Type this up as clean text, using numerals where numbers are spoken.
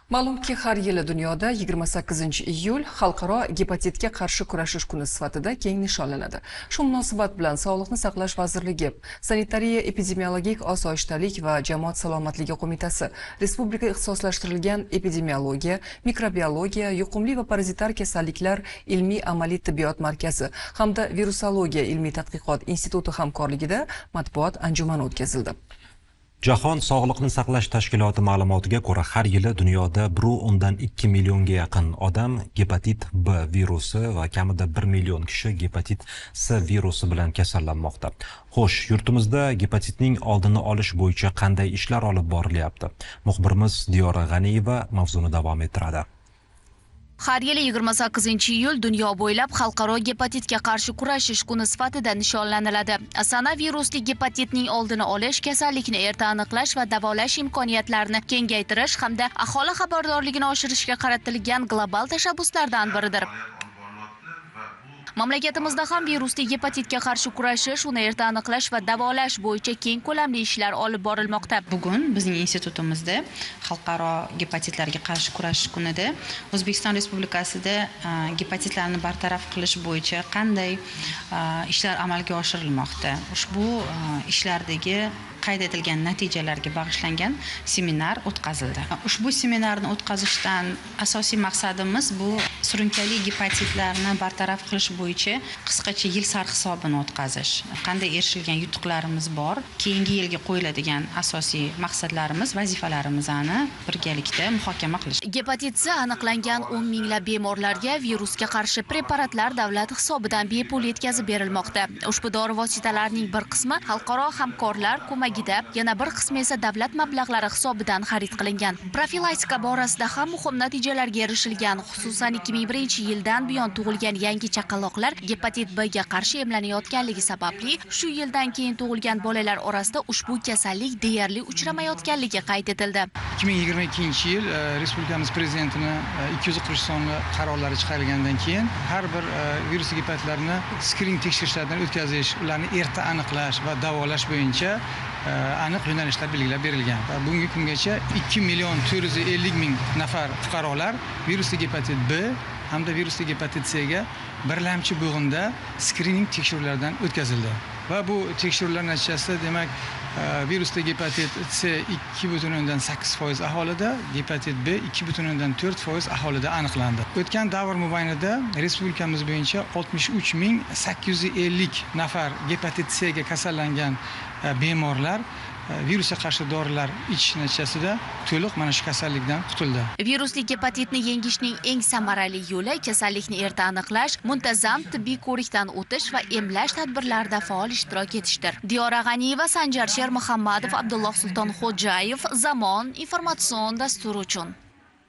Ma'lumki, har yili dunyoda 28-iyul xalqaro gepatitga qarshi kurashish kuni sifatida keng nishonlanadi. Shu munosabat bilan Sog'liqni saqlash vazirligi, Sanitariya epidemiologik osoyishtalik va jamoat salomatligi qo'mitasi, Respublika ixtisoslashtirilgan epidemiologiya, mikrobiologiya, yuqumli va parazitar kasalliklar ilmiy amaliy tibbiyot markazi hamda virusologiya ilmiy tadqiqot instituti hamkorligida matbuot anjumani o'tkazildi. Jahon Sog'liqni saqlash tashkiloti ma'lumotiga ko'ra, har yili dunyoda 1,2 millionga yaqin odam gepatit B virusi va kamida 1 million kishi gepatit C virusi bilan kasallanmoqda. Xo'sh, yurtimizda gepatitning oldini olish bo'yicha qanday ishlar olib borilyapti? Muxbirimiz Diyora G'aniyeva mavzuni davom ettiradi. Har yili 28-iyul dunyo bo'ylab xalqaro gepatitga qarshi kurashish kuni sifatida nishonlaniladi. Sana virusli gepatitning oldini olish, kasallikni erta aniqlash va davolash imkoniyatlarini kengaytirish hamda aholi xabardorligini oshirishga qaratilgan global tashabbuslardan biridir. Mamlakatimizda ham virusli gepatitga qarshi kurashish, uni erta aniqlash va davolash bo'yicha keng ko'lamli ishlar olib borilmoqda. Bugun bizning institutimizda xalqaro gepatitlarga qarshi kurashish kunida O'zbekiston Respublikasida gepatitlarni bartaraf qilish bo'yicha qanday ishlar amalga oshirilmoqda? Ushbu ishlardagi qayd etilgan natijalarga bag'ishlangan seminar o'tkazildi. Ushbu seminarni o'tkazishdan asosiy maqsadimiz bu surunkali gepatitlarni bartaraf qilish bo'yicha qisqacha yil sarhisobini o'tkazish. Qanday erishilgan yutuqlarimiz bor, keyingi yilga qo'yiladigan asosiy maqsadlarimiz, vazifalarimizni birgalikda muhokama qilish. Gepatit C aniqlangan 10 minglab bemorlarga virusga qarshi preparatlar davlat hisobidan bepul yetkazib berilmoqda. Ushbu dori vositalarining bir qismi xalqaro hamkorlar ko'magida, yana bir qismi esa davlat mablag'lari hisobidan xarid qilingan. Profilaktika borasida ham muhim natijalarga erishilgan. Xususan, 2001-yildan buyon tug'ilgan yangi chaqaloqlar gepatit B ga qarshi emlanayotganligi sababli shu yildan keyin tug'ilgan bolalar orasida ushbu kasallik deyarli uchramayotganligi qayd etildi. 2022-yil respublikamiz prezidentini 243 sonli qarorlari chiqarilgandan keyin har bir virus gepatitlarini skrining tekshirishlaridan o'tkazish, ularni erta aniqlash va davolash bo'yicha aniq yo'nalishlar belgilab berilgan. Bugungi kungacha 2 450 ming nafar fuqarolar virusli gepatit B hamda virusli gepatit C ga birlamchi bo'g'inda skrining tekshiruvlaridan o'tkazildi. Va bu tekshiruvlar natijasida demak virusli gepatit C 2,8% aholida, gepatit B 2,4% aholida aniqlandi. O'tgan davr mobaynida respublikamiz bo'yicha 63 850 nafar gepatit C ga kasallangan bemorlar virusga qarshi dorilar ichish natijasida to'liq mana shu kasallikdan qutuldi. Virusli gepatitni yengishning eng samarali yo'li kasallikni erta aniqlash, muntazam tibbiy ko'rikdan o'tish va emlash tadbirlarida faol ishtirok etishdir. Diyora G'aniyeva, Sanjar Shermuhammadov, Abdulloh Sultonxo'jayev, Zamon informatsion dasturi uchun.